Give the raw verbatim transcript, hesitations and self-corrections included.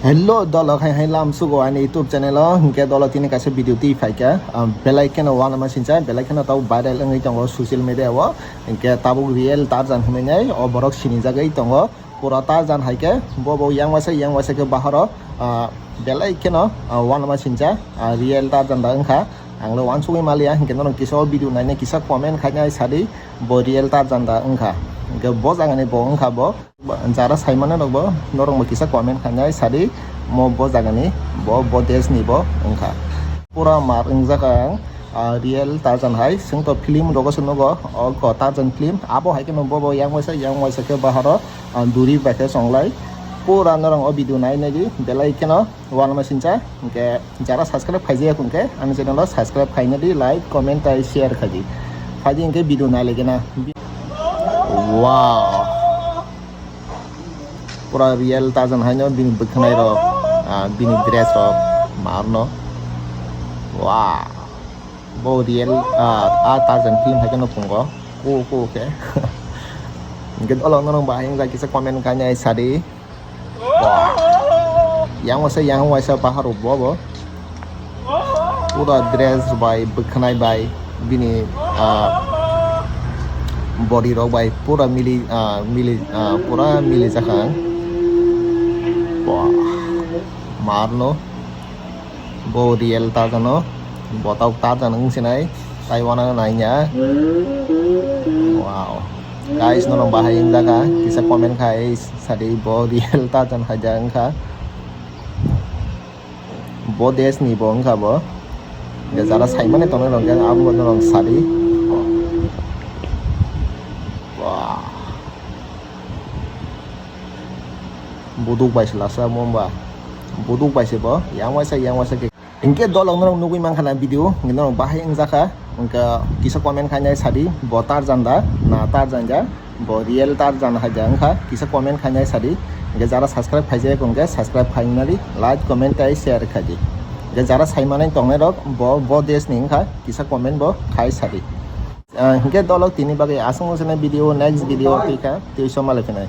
Hello, dolo khai hai lam sugo ani YouTube channel o, hinkhe dolo tini kaisa video twi phaikha, ah, belai kheno uanama sincha, belai kheno tabuk viral wngwi tongo social media o, hinkhe tabuk real Tarzan hinwi nai o borok sinijagwi tongo, pura Tarzan hai khe bo bo yang waisa yang waisa khe baharo, ah, belai kheno, ah, uanama sincha, ah, real Tarzan da wngkha, ang le uansugwi maliya, hinkhe norok kisa o video nainai kisa comment khainai sadi bo real Tarzan da wngkha, hinkhe bo jagani bo wngkha bo. Jara saimano rokbo norokbo kisa comment khainai sadi mo bo jagani bo bo desh ni bo wngkha. Pura mar wngjak ang, ah, real Tarzan hai, chwng to film rogo se nugo, o ko Tarzan film, abo hai kheno bo bo yang waisa yang waisa khe baharo, ah, duri bai khe chonglai. Pura norok o video nai nai di belai kheno. Uanama sincha, hinkhe jara subscribe khaijak hinkhe ani channel o subscribe khaina di, like, comment tei share khaidi. Phaidi hinkhe video nai lagi na. Wow. Pura real Tarzan haino bini bwkhanai rok, ah, bini dress rok marno. Wow. Bo real, ah, ah, Tarzan film hai kheno pungo. Ku, ku khe. Hinkhe dolo norok bahai wngkha kisa comment khainai sadi. Wah. Yang waisa yang waisa bahar bo bo. Pura dress bai bwkhanai bai bini, ah, body rok bai pura mili, ah, mili, ah, pura mili jakha. Wah. Marno. Bo real Tarzan o, botok Tarzan wng sinai, tai uanama naiya. Wow. Guys, norok bahai wngjakha, kisa comment khai sadi bo real Tarzan haja wngkha. Bo desh ni bo wngkha bo. Jara saimani tongnai rok, abo norok sadi. Wow. Buduk bai se lasa mo ba. Buduk bai se bo. Yang waisa, yang waisa khe. Hinkhe dolok norok nugui mankha na video, hinkhe norok bahai wngjakha. Hinkhe kisa comment khainai sadi, bo Tarzan da, na Tarzan ja, bo real Tarzan hai ja wngkha, kisa comment khainai sadi. Hinkhe jara subscribe khaijak hinkhe subscribe khainani, like, comment tei share khaidi. Hinkhe jara saimanai tongnai rok, bo, bo desh ni wngkha, kisa comment bo khai sadi. Ah, hinkhe dolok tini bagwi aswk no sene video, next video twi kha, twi somale phinai.